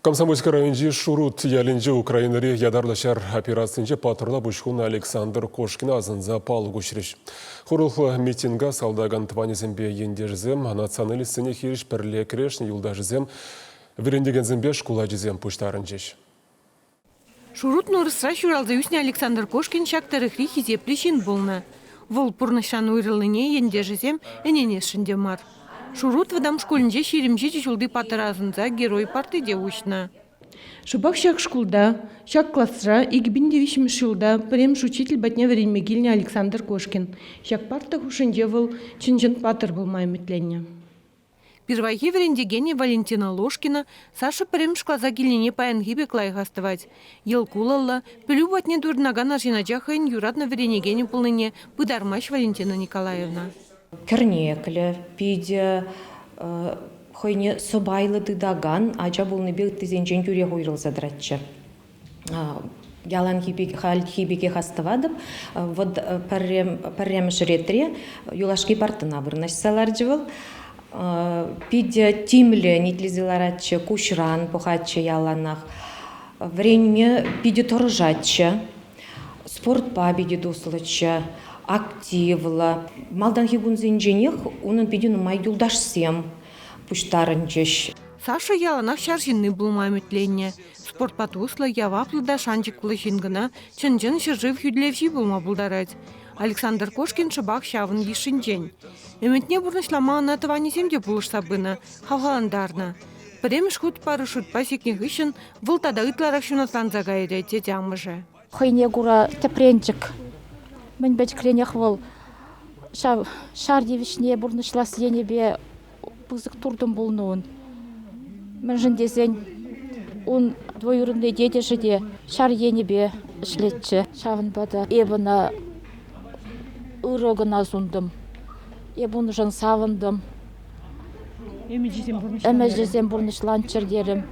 Комсомольски районӗнчи Шурут ялӗнче Украинӑри ятарлӑ ҫар операцинче паттӑрла пуҫ хунӑ Александр Кошкина асӑнса палӑк уҫрӗҫ. Хурлӑхлӑ митинга салтакӑн тӑванӗсемпе ентешӗсем, националистсене хирӗҫ пӗрле кӗрешнӗ юлташӗсем, вӗрентекенсемпе шкул ачисем пуҫтарӑнчӗҫ. Шурут Нурӑсра ҫуралса ӳснӗ Александр Кошкин ҫак тӑрӑхри хисеплӗ ҫын пулнӑ. Вӑл пурнӑҫран уйрӑлнине ентешӗсем ӗненесшӗн те мар. Шурут вӑтам шкулӗнче 27 ҫулти паттӑра асӑнса Герой партти те уҫнӑ. Шӑпах ҫак шкулта, ҫак класра 2003 ҫулта пӗрремӗш учитель патне вӗренме килнӗ Александр Кошкин. Ҫак парта хушшинче вӑл чӑн-чӑн паттӑр пулма ӗмӗтленнӗ. Пирвайхи вӗрентекенӗ Валентина Ложкина Саша пӗрремӗш класа килнине паянхи пек лайӑх астӑвать. Йӑл кулӑллӑ, пӗлӳ патне туртӑнакан арҫын ача хӑйӗн юратнӑ вӗренекенӗ пулнине пытармасть Валентина Николаевна. Кӗрнеклӗ, питӗ хӑйне сӑпайлӑ тытакан ача пулнипе ыттисенчен тӳрех уйрӑлса тӑратчӗ. Яланхи пек, хальхи пекех астӑватӑп. Вӑт пӗрремӗш ретре юлашки партӑна вырнаҫса ларчӗ вӑл. Питӗ тимлӗ итлесе ларатчӗ, куҫран пӑхатчӗ яланах. Вӗренме питӗ тӑрӑшатчӗ. Спортпа питӗ туслӑччӗ, активлӑ. Малтанхи кунсенченех унӑн питӗ нумай юлташсем пуҫтарӑнчӗҫ. Саша яланах ҫар ҫынни пулма ӗмӗтленнӗ. Спортпа туслӑ, яваплӑ та шанчӑклӑ ҫын кӑна чӑн-чӑн ҫӗршыв хӳтӗлевҫи пулма пултарать. Александр Кошкин шӑпах ҫавӑн йышшинчен. Ӗмӗтне пурнӑҫлама ӑна тӑванӗсем те пулӑшса пынӑ, хавхалантарнӑ. Пӗрремӗш хут парашютпа сикнӗ хыҫҫӑн вӑл тата ытларах ҫунатланса кайрӗ, тет амӑшӗ. Хӑйне кура тӗпренчӗк. Мӗн пӗчӗкренех вӑл ҫав ҫар тивӗҫне пурнӑҫлас енӗпе пысӑк туртӑм пулнӑ ун. Мӗншӗн тесен ун двоюродный тетӗшӗ те ҫар енӗпе ӗҫлетчӗ. Ҫавӑнпа та эп ӑна ырӑ кӑна сунтӑм. Эп уншӑн савӑнтӑм. Ӗмӗчӗсем пурнӑҫланччӑр терӗм.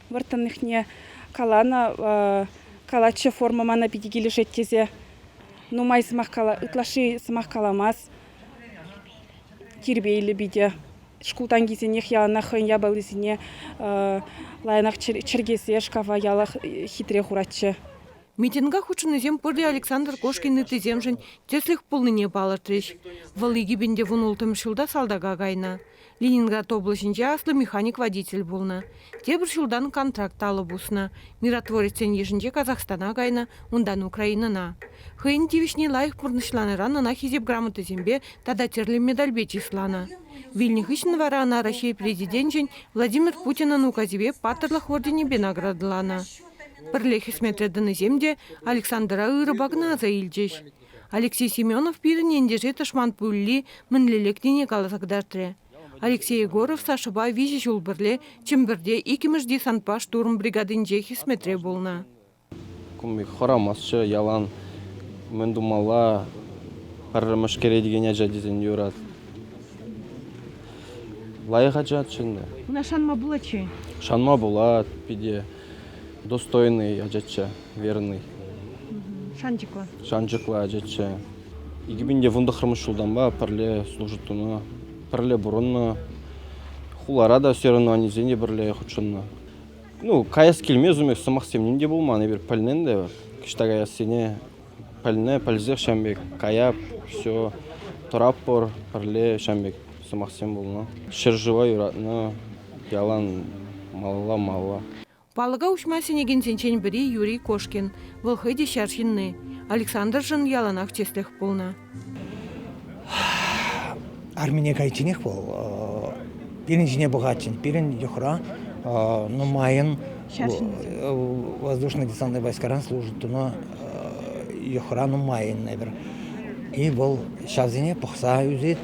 Вӑрттӑнлӑхне каланӑ, калатчӗ форма мана питӗ килӗшет тесе. Нумай сӑмах кала, ытлашши сӑмах каламасть. Тирпейлӗ питӗ. Шкултан килсенех яланах хӑйӗн япалисене лайӑнах чӗркесе шкафа ялах хитре хуратчӗ. Митинга хутшӑннисем пурте Александр Кошкин ыттисемшӗн тӗслӗх пулнине палӑртрӗҫ. Вӑл 2016 ҫулта салтака кайнӑ. Ленинград облаҫӗнче аслӑ механик-водитель пулнӑ. Тепӗр ҫултан контракт алӑ пуснӑ. Миротворецсен йышӗнче Казахстана кайнӑ, унтан Украинӑна. Хӑйӗн тивӗҫне лайӑх пурнӑҫланӑран ӑна Хисеп грамотисемпе тата тӗрлӗ медальпе чысланӑ. Вилнӗ хыҫҫӑн вара ӑна Раҫҫей Президенчӗн Владимир Путинӑн указӗпе Паттӑрлӑх орденӗпе наградӑланӑ. Пӗрле хӗсметре тӑнисем те Александра ырӑпа кӑна аса илчӗҫ. Алексей Семенов пирӗн ентеше тӑшман пульли мӗнле лекнине каласа кӑтартрӗ. Алексей Егоров Сашӑпа виҫӗ ҫул пӗрле Чӗмпӗрте иккӗмӗш десантпа штурм бригадинче хӗсметре пулнӑ. Кун пек хӑрамастчӗ, ялан мӗн тумалла, пӗрремӗш кӗретекен ача тесен юрать. Лайӑх ачаччӗ ӗнтӗ. Ӑна шанма пулать-ши? Шанма пулать, питӗ достойный ачаччӗ, верный. Шанчӑклӑ. Шанчӑклӑ ачаччӗ. 2019 ҫултанпа пӗрле служить тунӑ, пӗрле пурӑннӑ. Хулара та соревнованисене те пӗрле хутшӑннӑ. Ну, каяс килмест умех сӑмахсем ним те пулман. Эпир пӗлнӗ ӗнтӗ, ӑҫта каяссине пӗлнӗ, пӗлсех ҫавӑн пек каяп, все, тӑратпӑр пӗрле ҫавӑн пек сӑмахсем пулнӑ. Ҫӗршыва юратнӑ, ялан малалла-малалла. Палӑка уҫма сӗнекенсенчен пӗри Юрий Кошкин. Вӑл хӑй те ҫар ҫынни. Александршӑн яланах тӗслӗх пулнӑ. Армине кайичченех вӑл пирӗн ҫине пӑхатчӗ. Пирӗн йӑхра нумайӑн воздушно-десантный войскаран служить тунӑ йӑхра нумайӑн эпир. И вӑл ҫавсене пӑхса ӳсет,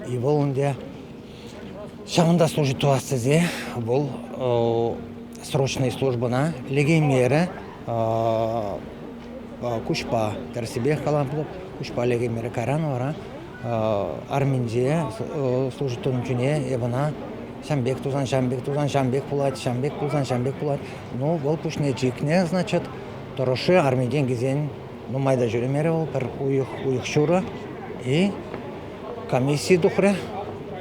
и вӑл ӗнтӗ ҫавӑнта служить тӑвас тесе вӑл срочнӑй службӑна лекеймерӗ. Куҫпа, тӗрӗссипех калам пулать, куҫпа лекеймерӗ. Кайран вара арминче служить тунӑ чухне эп ӑна ҫам пек тусан, ҫам пек тусан, ҫам пек пулать, ҫам пек пулсан, ҫам пек пулать. Ну, вӑл пуҫне чикнӗ, значит, тӑрӑшрӗ арминчен килсен нумай та ҫӳремерӗ вӑл, пӗр уйӑх, уйӑх ҫурӑ. И комисси тухрӗ,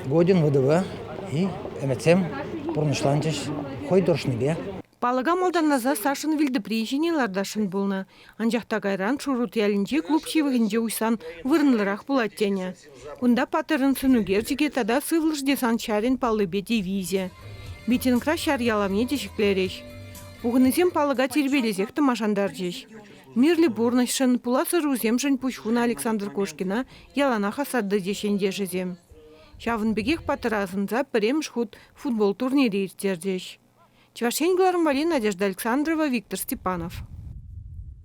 годен ВДВ, и ӗмӗтсем пурнӑҫланчӗҫ. Хӑй тӑрӑшнипе. Палӑка малтанласа Сашӑн вилтӑприйӗ ҫине лартасшӑн пулнӑ. Анчах та кайран Шурут ялӗнчи клуб ҫывӑхӗнче уҫсан вырӑнлӑрах пулать тенӗ. Кунта паттӑрӑн сӑнӳкерчӗкӗ тата сывлӑш десант ҫарӗн паллипе девизӗ. Митингра ҫар ялавне те ҫӗклерӗҫ. Пухӑннисем палӑка тирпейлесех тӑма шантарчӗҫ. Мирлӗ пурнӑҫшӑн, пулас ӑрусемшӗн пуҫ хунӑ Александр Кошкина яланах асра тытӗҫ ентешӗсем. Ҫавӑн пекех паттӑра асӑнса пӗрремӗш хут футбол турнирӗ ирттерчӗҫ. Чӑваш Ен кӑларӑм валли Надежда Александрова, Виктор Степанов.